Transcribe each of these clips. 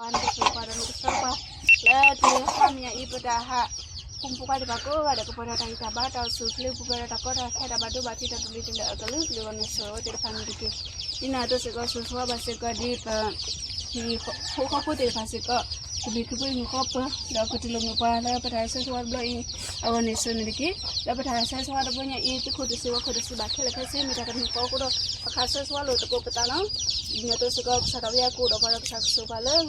ပှၤနကစၢ်ပှၤဒီးနကစၢ်ပှၤ လၢတနံၤအံၤ ပတၢ်ဟး ဖိမုၣ်ဖိခွါသ့ၣ်တဖၣ်ကိးဂၤဒဲး ကပှဲၤဒီးတၢ်ဂံၢ်တၢ်ဘါ တၢ်အိၣ်ဆူၣ်အိၣ်ချ့ ပှဲၤဒီးတၢ်ကီတၢ်ခဲ တၢ်ဘၣ်ဒိဘၣ်ထံးတၢ်တလံၤတလၢအကလုာ်ကလုာ်ဂီၢ်န့ၣ် ဆိၣ်ဂ့ၤသ့ၣ်တဖၣ်န့ၣ်တက့ၢ်. ဒ်န့ၣ်အသိးစ့ၢ်ကီး ဆိၣ်ဆိၣ်ဘၣ်စ့ၢ်ကီးဒ်ပ ဟံၣ်ဖိဃီဖိသ့ၣ်တဖၣ်စ့ၢ်ကီး ကဘျံးကဘျၣ်မုၢ်ဃီပၢၤ ဒီးကတူၢ်လိာ်မုာ်ပှၤလၢပတၢ်ဆၢဂ့ၤဆၢဝါတဘျီအံၤ အဂီၢ်န့ၣ်ဆိၣ်ဂ့ၤန့ၣ်တက့ၢ်. လၢပတၢ်ဆၢဂ့ၤဆၢဝါတဘျီညါအံၤ သုးခိၣ်တဆံဝၣ်ခိၣ်တဆံဘၣ်ခဲလၢာ်ခဲဆ့ မ့ၢ်တၢ်တမုာ်ဃီအဃိဒီး ပဃးဆၢဂ့ၤဆၢဝါလိာ်သကိးပသးလီၤ. ဒ်န့ၣ်အသိးစ့ၢ်ကီး ကစၢ်ဒၣ်ဝဲအကိးဒီးပှၤဒီးကစၢ်ကဆိၣ်ပှၤလ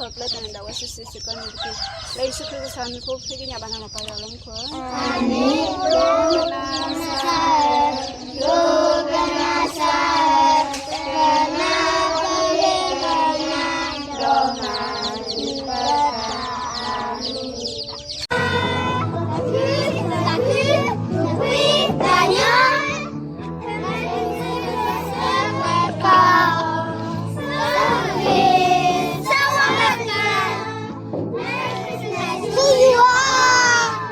ၢ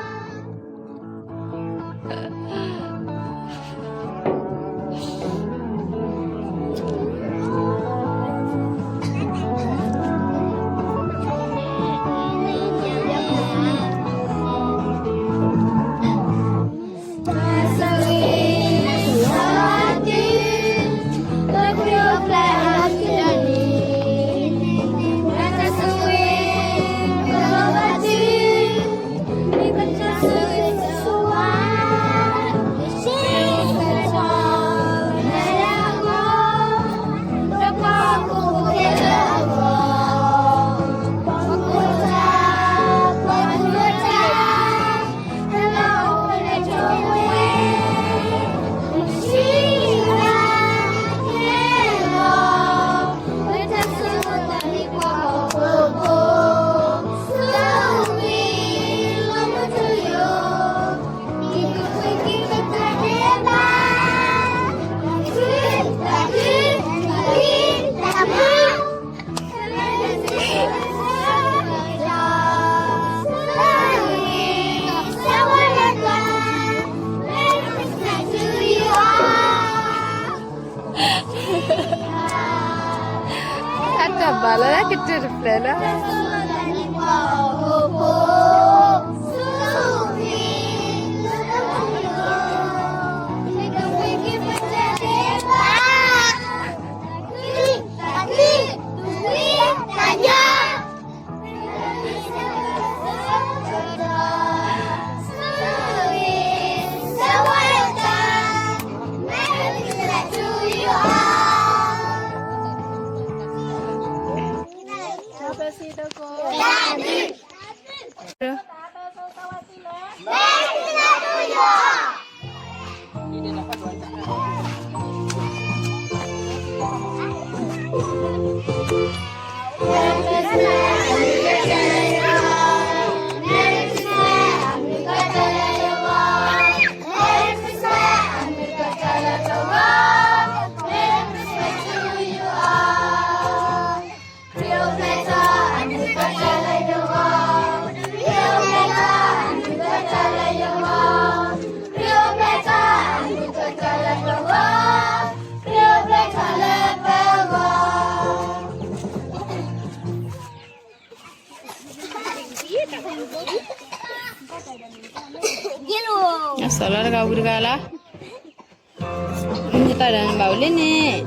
လီၢ်ကျဲသနၢၣ်ဒၣ်ဝဲစုာ်စုာ်စ့ၢ်ကီးန့ၣ်တက့ၢ်. လၢယ့ၣ်ၡူးခရံာ်ကစၢ်မံၤအဃိ ပဃ့ကညးဘၣ်နၤလီၤ ပၢ်ယွၤလၢမူခိၣ် တၢ်ဘၣ်လၢကတၢၢ်တဖျၢၣ်လီၤ. အစီၤလီၤတဂၤဝံၤတဂၤလီၤ. မ့ၢ်တၢ်ဒၣ်နဘၣ်အိၣ်လၢန့ၣ်.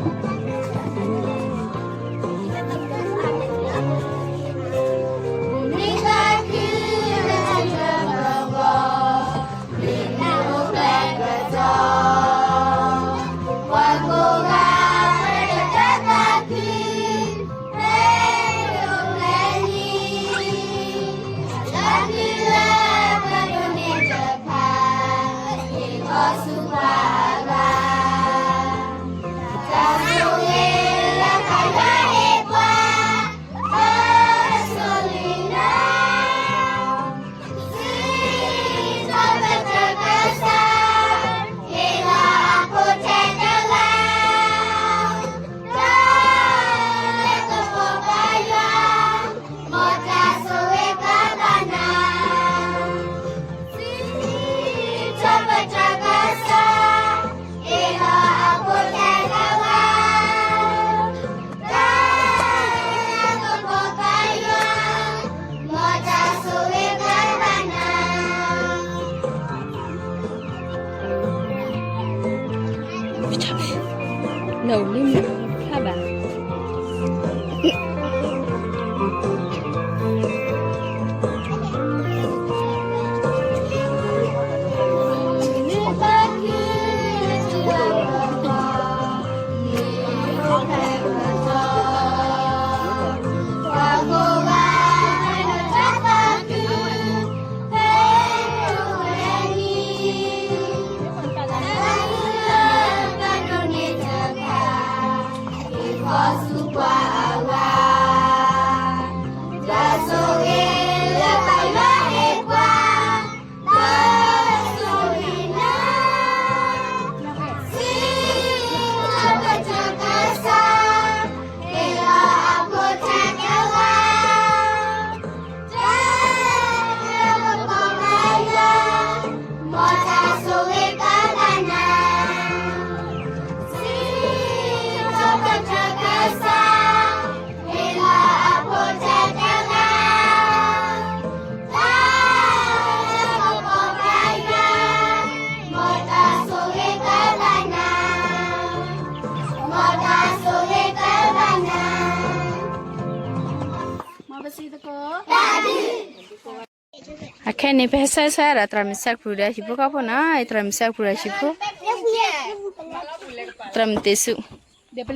အခဲန့ၣ် ပဟဲဆၢဆၢဒီး သရၣ်မုၣ်စဲးကပူၤဒီးဟံၣ်ဖိဃီဖိနီၤ, သရၣ်မုၣ်စဲးကပူၤဒီးဟံၣ်ဖိ, သရၣ်မုၣ်တ့ဆူၣ်, ပ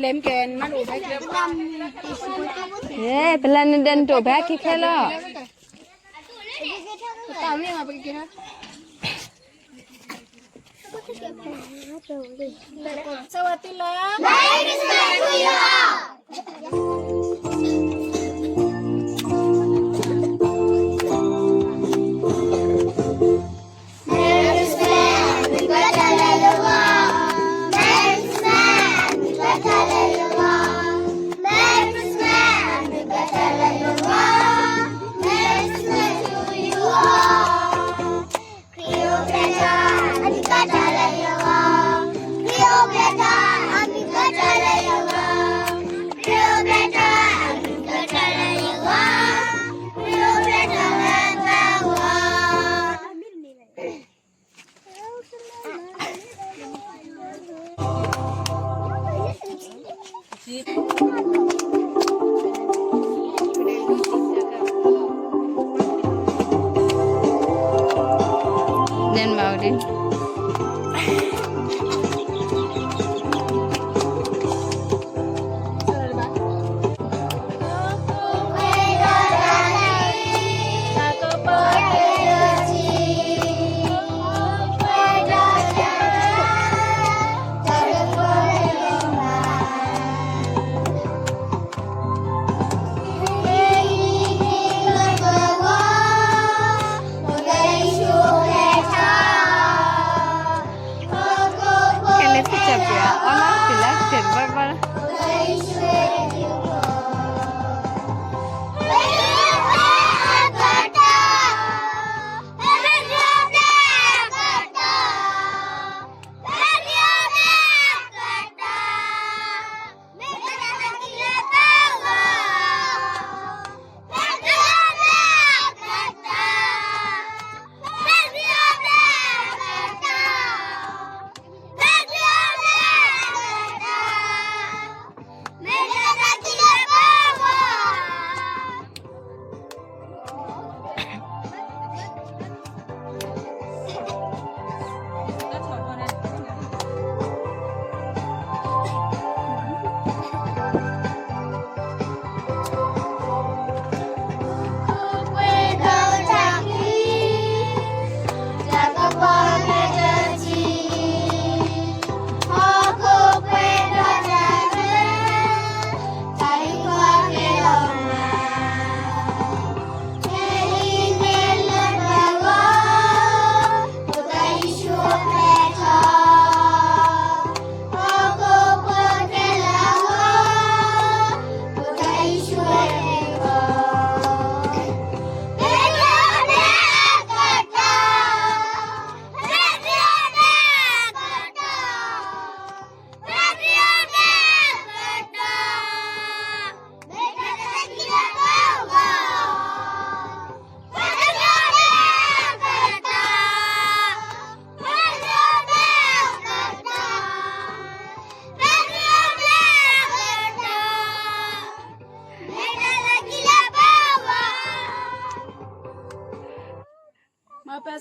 လဲၤနဒဲးနဒိၣ်ဘၣ်ခံခဲလီၤ.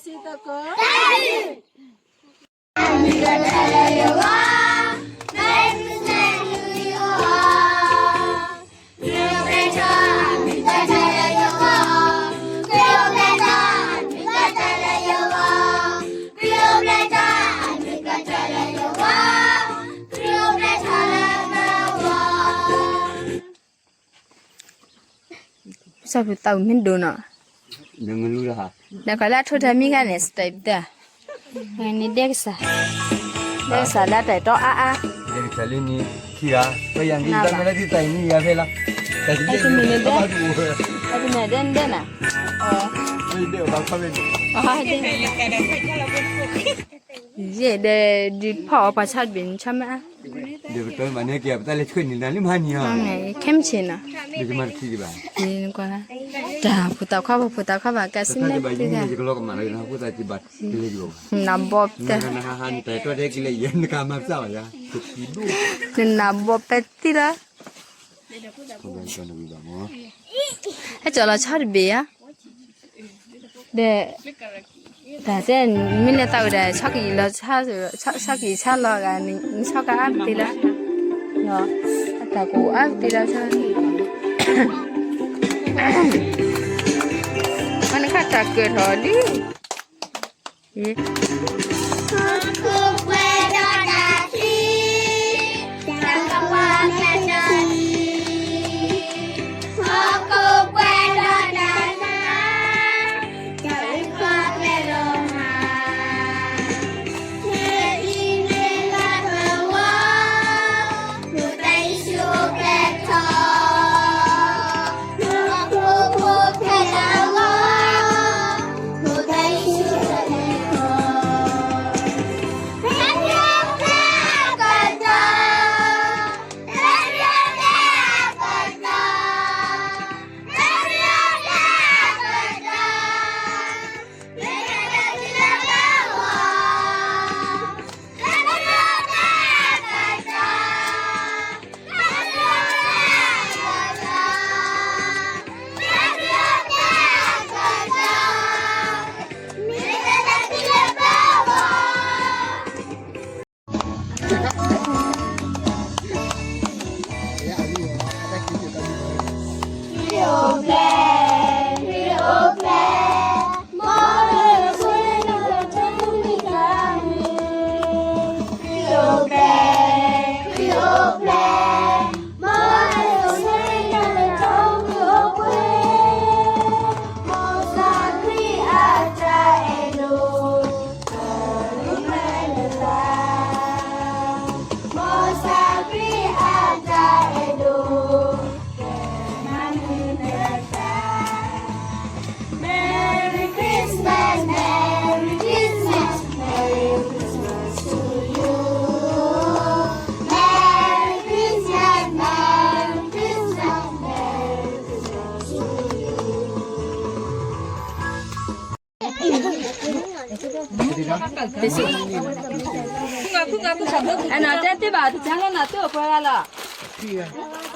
စံသကိး စီၤဖုသးဝံၣ်မ့ၢ်ဒိၣ်နီၤ, နကွၢ်လၢအထိၣ်ထီၣ်မံခါန့ၣ် စတၢးပတၢ်, န့ၣ်ဒဲကစၢ်, ဒဲကစၢ်လၢတၢ်တီအါအါ, ဒဲကစၢ်လံနံၤခံဂၤ, ပယၤနံၤတၢ်မ့ၢ်လၢသံသးအံၤနံၤယၤဖဲလီၤ, တၢ်တမံၤန့ၣ်ဒဲ, တၢ်တမံၤဒဲနဒဲနၤ, ဒဲဘၣ်ခီဖဲန့ၣ် ယဲၢ်ဒီး ဒုးဖီၣ်အီၤပှၤဆီတဘ့ၣ်န့ၣ် ဆီမ့ၢ်အါ, ဒီးပတမၤန့ၢ်က့ၤ ပတၢ်လဲၤဆှၢန့ၣ်နၤလၢမဟါန့ၣ်, ခဲမုၢ်ဆ့ၣ်နီၤ, တၢ်ဖိသၣ်ခွါဘၣ် ဖိသၣ်ခွါဘၣ် ကစံၣ်န့ၣ်, နဘီပတဲ, နနဘီပတဲသ့လီၤ, ဟဲကၠီၤလီၤဆီတဘ့ၣ်ဧါ ဒီး တၢ်တဲ မ့ၢ်လဲၤသးဝံၣ်ဒီး ဆီကယံာ်လီၤ, ဆီကယံာ်ဆါလီၤဂၤ နဆီကအါပသ့လၢ, အတၢ်ကအိၣ်အါပသ့လၢ, မ့ၢ်နခါတၢ်ကၢၢ်ထီၣ်လံ, အဲနတဲတ့ၢ်ဘၣ်တကါလၢနၤတအိၣ်ပှဲၤဂၤလီၤ,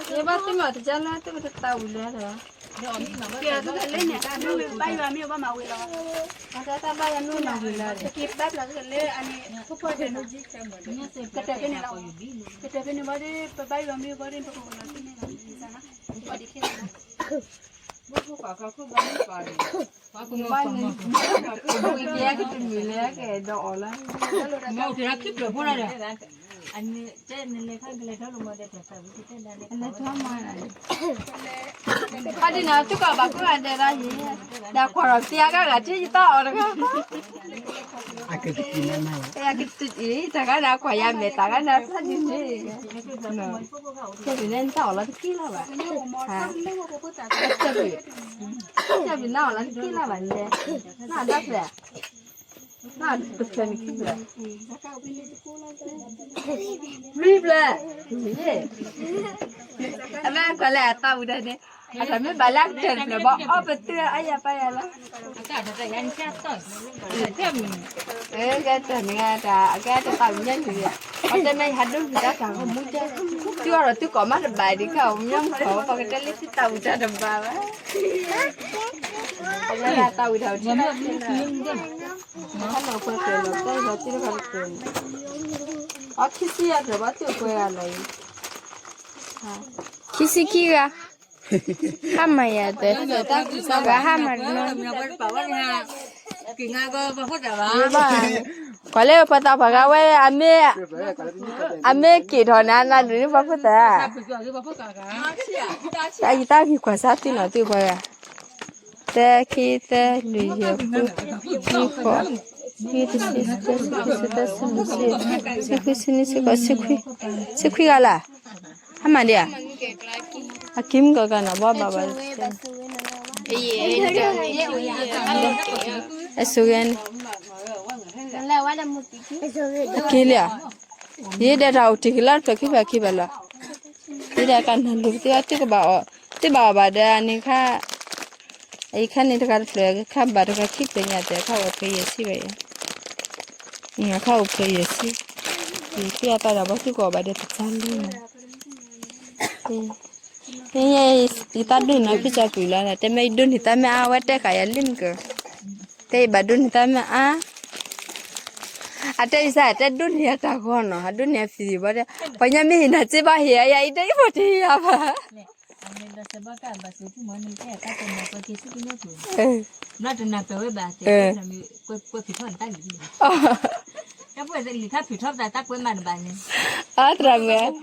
ယဘၣ်တ့ၢ်မးတကါလၢတအိၣ်တသးဝံၤလၢဒီး, ဘၣ်ယွၤမ့ၢ်ဘၣ်မၤဝံၤလီၤ, တၢ်ဘၣ်ယွၤမ့ၢ်မၤဝံၤလီၤ, တက့ၤဘၣ်ဘျီလၢအန့ၣ် ဖိဖိဒၣ် ကတၢၢ်ဖဲန့ၣ်လီၤ, ကတၢၢ်ဖဲန့ၣ်ဘၣ်ဒီး ပဘၣ်ယွၤမ့ၢ်ဘၣ်ဒီး ပကဝံၤလီၤသ့န့ၣ်လီၤ, ဘၣ်ဒ်ခဲန့ၣ်လီၤ, ဘၣ်န့ၣ်, ဝံၤက့ၤကတမံၤလၢကအဲၣ်ဒိးအီၣ်လီၤ, မ့ၢ်အိၣ်တ့ၢ်လီၤခံဖျၢၣ်ဖိလီၤဒီး, အန့ၣ်တဲနလဲၤခါကလဲၤထီၣ်လီၤမ့ၢ်ဒီးတၢ်သးဝံၤကတဲဒၣ်လဲၤထီၣ်မး, ခါဒ်န့ၣ် သုကဘၣ်ကိးဂၤဒဲးလီၤယံၤ, ဒီးကွၢ်ဒီးပျါကဂၤထံယသီအီၤတဂၤ အကတံၢ်အံၤ တၢ်ဂၤန့ၣ်ကွၢ်ယၤမဲာ် တၢ်ဂၤန့ၣ်ဖးဒံးန့ၣ်, ကဲဘျုးန့ၣ် နတၢ်အီၣ်လီၤတက့ၢ်လီၤဘၣ်, ကဲဘျုး, ကဲဘျုးနအီၣ်လီၤတက့ၢ်လီၤဘၣ်န့ၣ်, နဒၣ်ဖျၢၣ်, နတဖျၢၣ်န့ၣ်ခံဖျၢၣ်, လွံၢ်ဖျၢၣ်, အမ့ၢ်ကွၢ်လၢအသးဝံၤဒီးန့ၣ်, အတၢ်မ့ၢ်ဘၣ်လၢအကတၢၢ်တဖျၢၣ်ဘၣ် အီၣ်ပတုာ်အါယၤပာ်ယၤလီၤ ကဲတၢ်န့ၣ်တၢ် အကဲတၢ်သးဝံၣ်ညါန့ၣ်, အတဲမ့ၢ်ယဟးဒိၣ်ကံတၢ်တၢ်ဂီၤမူတဲ, သုအီၣ်ဒီးသုကိးမးတဘၣ်ဒံးခါ မညီမူခိၣ် ပှၤကတဲလၢသုသးဝံၣ်တၢ်တဘၣ်ဘၣ်, အဝဲဒၣ်သးဝံၣ်တၢ်ဝံၣ်တၢ် ဟဲလီၤပှဲၤကျဲၤလီၤ တၢ်အံၤလီၤတံၢ်တခါတကျဲၤန့ၣ်, အီ ခံဆံယၤကျဲၤဘၣ် တၢ်ပှဲၤဂၤလီၤအံၤ, ခံဆံခံဂၤ, ဟါမၢ်ယၤတဲ, ဂၤဟါမၢ်တနီၤ, ကွၢ်လၢပှၤသးပှၢ်ဂၤဝဲ အမ့ၢ်က့ၤထီၣ်န့ၣ် အနၢ်ဒုးန့ၢ်ပှၤဖိသၣ်, တၢ်ယံၤတၢ်ဂ့ၤကွၢ်စၢ်သ့ၣ်နီၤ တၢ်ပှဲၤဂၤ သၢ ခံ သၢ လွံၢ် ယဲၢ် ဃု နွံ ဃိး နွံ တဆံ တဆံ တဆံ တဆံ တဆံ တဆံခွံ တဆံနွံ တဆံဃိး တဆံခွံ တဆံခွံဂၤလၢ်, ဟါမၢ်ဒံးဧါ, အကံမုၢ်ကီးကနီၤ ဘီဘၣ်ဘၣ်, အဆိဂဲၤန့ၣ်, အက့လံဧါ, ယဒဲးတၢ်အိၣ်တ့ၢ်ကလီတဖျၢၣ်ခံဖျၢၣ်ခံဖျၢၣ်လီၤ, ယဒဲးကနၢ်လိၤကသ့အီၤ သုကဘၣ်အီၣ် သုဘၣ်အီၣ်ဘၣ်ဒီးအန့ၣ်ခါ အအံၤခါန့ၣ်တဂၤတဖျၢၣ် ခါဘၣ်တဂၤခံဖျၢၣ်ညါတဲ ခါအိၣ်ဖျၢၣ်ယဲၢ်ဆံဘၣ်ယဲၢ်, ခါအိၣ်ဖျၢၣ်ယဲၢ်ဆံ, ယသ့အသးဒီးဘီသုကအီၣ်ဘၣ်ဒီးတၢ်လံ, ယသးဒိၣ်န့ၣ်ဖံစၢ်ပူၤလီၤ တဲမ့ၢ်ယဒိၣ်န့ၢ်သးမ့ၢ်အါ အဝဲတဲဃာ်ယၤလံမ့ၢ်က, တဲယဘၣ်ဒိၣ်န့ၢ်သးမ့ၢ်အါ အတဲယစၢ် တဲဒိၣ်န့ၢ်ယၤတၢ်ဂီၤနီၤ အဒိၣ်န့ၢ်အဖံဘီတဲ, ပှၤညါမ့ၢ်ဟ့ၣ်နၤစ့ဘၣ်ဟ့ၣ်ယၤ ယအံၤတဲယဖိတဟ့ၣ်ယၤဘၣ်, အသရၣ်မုၣ်,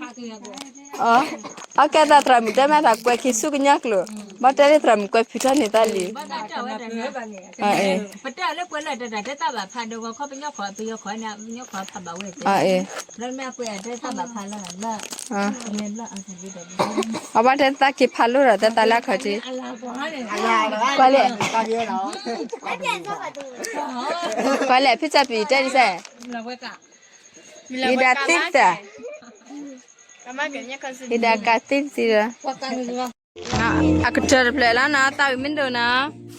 အကဲသးသရၣ်မုၣ်တဲမ့ၢ်တၢ်ကွဲးခံဆူကညီကျိာ်, ဘၣ်တဲလၢသရၣ်မုၣ်ကွဲးဖုးထီၣ်န့ၢ်သးလံ, အ့ အဘၣ်တဲသးက့ၤဖးလိဒီး တဲသးလၢအခီၣ်ထံး, ကွၢ်လဲၣ်, ကွၢ်လဲၣ် ဖံစၢ်ပံၤတဲဒ်စဲး, ယဒၣ်သံသး, ယဒၣ်ကးသံသံဒီး, အကတၢၢ်တဖျၢၣ်လီၤနီၤ သးဝံၣ်မ့ၢ်ဒိၣ်နီၤ.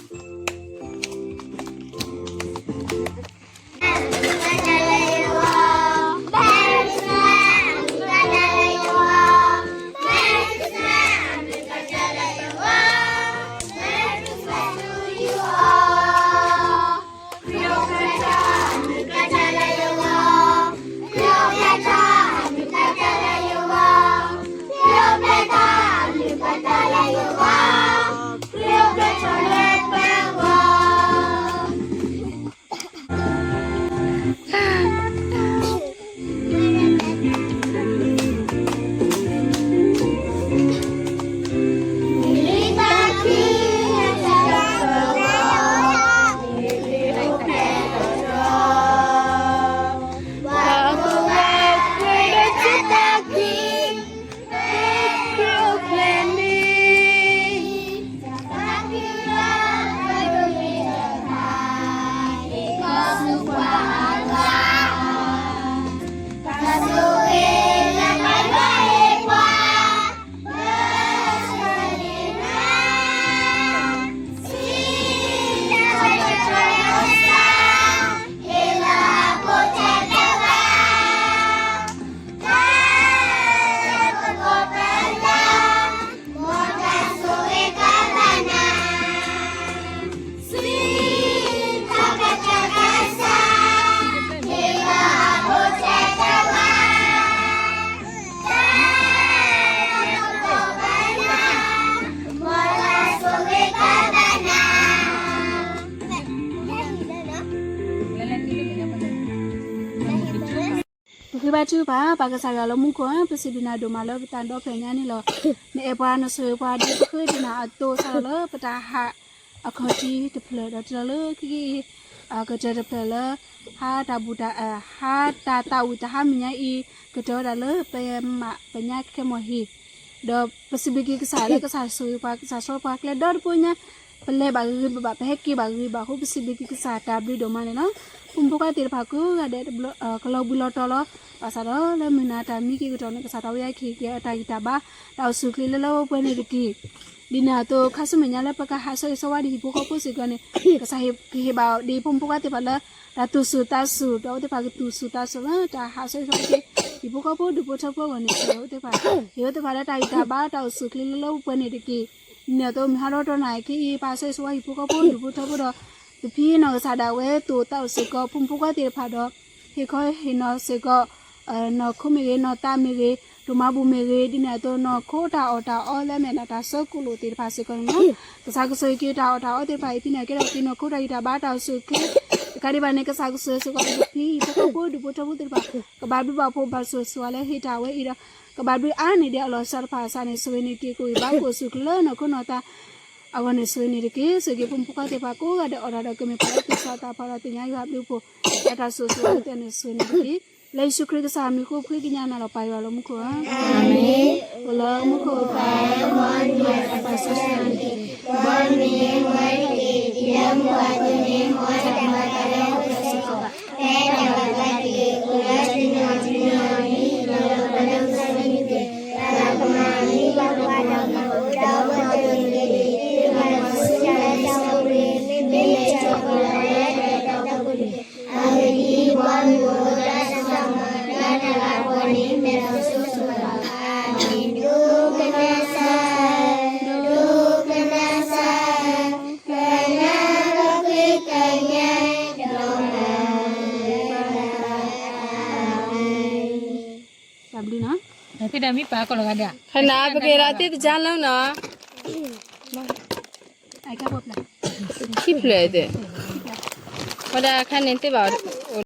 Pekhiba tu pa, pa Kasari lo muko, pesibi na doma lo peta do penya ni lo. Ni e pa no so pa di pekhi di na ato sa lo peta ha. Akoti tepele do telo ki, akoti tepele, ha tabu ta, ha ta tawi ta ha minya i, kota da lo pema penya ke mohi. Do pesibi ki kesa lo kesa so pa kesa so pa kle do punya. Pele ba ghi ba peheki ba ghi ba ho pesibi ki kesa tabli do mane lo. Pumpu ka ti pa ku ga de kelo bulo tolo. Pasa do le mina ta mi ki kota ne kesa tawi ki ki ta ki ta ba. Ta usu kli le lo pwe ne ki. Di na to ka su minya le pa ka ha so so wa di hipu ko pu si ko ne. Kesa hi ba di pumpu ka ti pa le. Ta tu su ta su do ti pa ki tu su ta su le ta ha so so wa di. Hipu ko pu du pu to pu wa ne ti pa. Hi ti pa le ta ki ta ba ta usu kli le lo pwe ne ki. Nè tôm haro tôm nà ki pa sê sua hì pô kô pô dô pô thơ pô đô. ကဖံနီၢ်ကစၢ်ဒၣ်ဝဲ သိၣ်သးအိၣ်စ့ၢ်ကီး ဖိမုၣ်ဖိခွါသ့ၣ်တဖၣ်ဒီး ဟ့ၣ်ခီဟ့ၣ်နီၤစ့ၢ်ကီး နီၢ်ခိမ့ၢ်ဂ့ၤ နီၢ်သးမ့ၢ်ဂ့ၤ ဒိၣ်မးဘူၣ်မ့ၢ်ဂ့ၤ ဒ်န့ၣ်အသိး နီၢ်ခိတၢ်အီၣ်တၢ်အီလၢအမ့ၢ်ဒၣ်တၢ်ဆၢကိၣ်လိာ်သ့ၣ်တဖၣ်စ့ၢ်ကီးန့ၣ်လီၤ. ကစၢ်ကဆိၣ်ဂ့ၤက့ၤတၢ်အီၣ်တၢ်အီသ့ၣ်တဖၣ်အံၤ ဖံန့ၣ်ကဲထီၣ်က့ၤနီၢ်ခိတၢ်ဂံၢ်တၢ်ဘါတၢ်အိၣ်ဆူၣ်အိၣ်ချ့ တကးဒံးဘၣ်န့ၣ် ကစၢ်ကဆိၣ်ဂ့ၤစ့ၢ်ကီးကဖံ ဟံၣ်ဖိဃီဖိဒူၣ်ဖိထၢဖိသ့ၣ်တဖၣ် ကဘၣ်ဘျုးဘၣ်ဖှိၣ်ဘၣ်ဆိၣ်ဂ့ၤဆိၣ်ဝါလၢဟ့ၣ်တၢ်ဝဲအံၤဒီး ကဘၣ်ဘျုးအါန့ၢ်ဒံးအလီၢ်စှၤတဖၣ်အစၢ်န့ၣ် ဆိၣ်ဂ့ၤန့ၢ်က့ၤ ကအိၣ်ဂံၢ်ဘါကအိၣ်ဆူၣ်ချ့လၢနီၢ်ခိနီၢ်သး အဂီၢ်န့ၣ် ဆိၣ်ဂ့ၤန့ၢ်တက့ၢ်. ဆိၣ်ဂ့ၤဖိမုၣ်ဖိခွါသ့ၣ်တဖၣ်ကိးဂၤဒဲးအီၣ်တၢ်ဒီးကမ့ၢ်ပှၤလၢသူၣ်စၢ်သးဖျါဒီးသ့ၣ်ညါယွၤဘျုးဖှိၣ် တၢ်ဆိၣ်ဂ့ၤဆိၣ်ဝါလၢသ့ၣ်န့ၣ် ဆိၣ်ဂ့ၤန့ၢ်တက့ၢ်. လၢယ့ၣ်ၡူးခရံာ်ကစၢ်မံၤဃိ ဖှံကညးနၤလီၤပၢ်ယွၤလၢမူခိၣ်ဧၢ, အိၣ်လၢမူခိၣ်ဖး မ်နံၤအတၢ်ပၢဆှၢဆၢနၤတက့ၢ်. မ်နမံၤမ့ၢ်ဝဲတက့ၢ်. ဒ်လၢမူခိၣ်အသိးန့ၣ် မ်တၢ်မၤတၢ်လၢဟီၣ်ခိၣ်စ့ၢ်ကီးဘၣ်. ဖဲတၢ်ဘၣ်သးတက့ၢ်. အိၣ်လၢတနံၤအီၤတနံၤအီၤန့ၣ် လီၤလီၤပှီၢ်လၢကစၢ်ယွၤန့ၣ်တက့ၢ်. တၢ်လၢပမၤန့ၣ် ပှၤကွၢ်တၢ်မၤအိၣ်ဒီး အဝဲအသိးန့ၣ်တက့ၢ်. မ့ၢ်မၤဆူၣ်တၢ်လၢတၢ်အိၣ်ဖှိၣ်န့ၣ် မ့ၢ်မ့ၢ်တၢ်ကွၢ်လၢတၢ်လၢတၢ်အိၣ်ဖှိၣ်န့ၣ် အဂ့ၢ်ဒ်အံၤ, ပှၤမုၢ်အိၣ်ဒီးတၢ်စံၣ်ညီၣ် လၢတၢ်လၤကပီၤန့ၣ် မ့ၢ်တၢ်ဆိၣ်ဂ့ၤဆိၣ်ဝါလီၤ. ဒိကနၣ်စၢ်, ဒိကနၣ်စၢ်, ကနၣ်လၢဃ့ကညး, ဒီးမၤလၢ တၢ်ဘျုးနီၤ, ခနၤပက့ၤဒီးသ့ၣ်တကါလၢနီၤ, ခံဖျၢၣ်သ့ၣ်, ဝဲဒၣ်ခါန့ၣ်သ့ၣ်ဘၣ်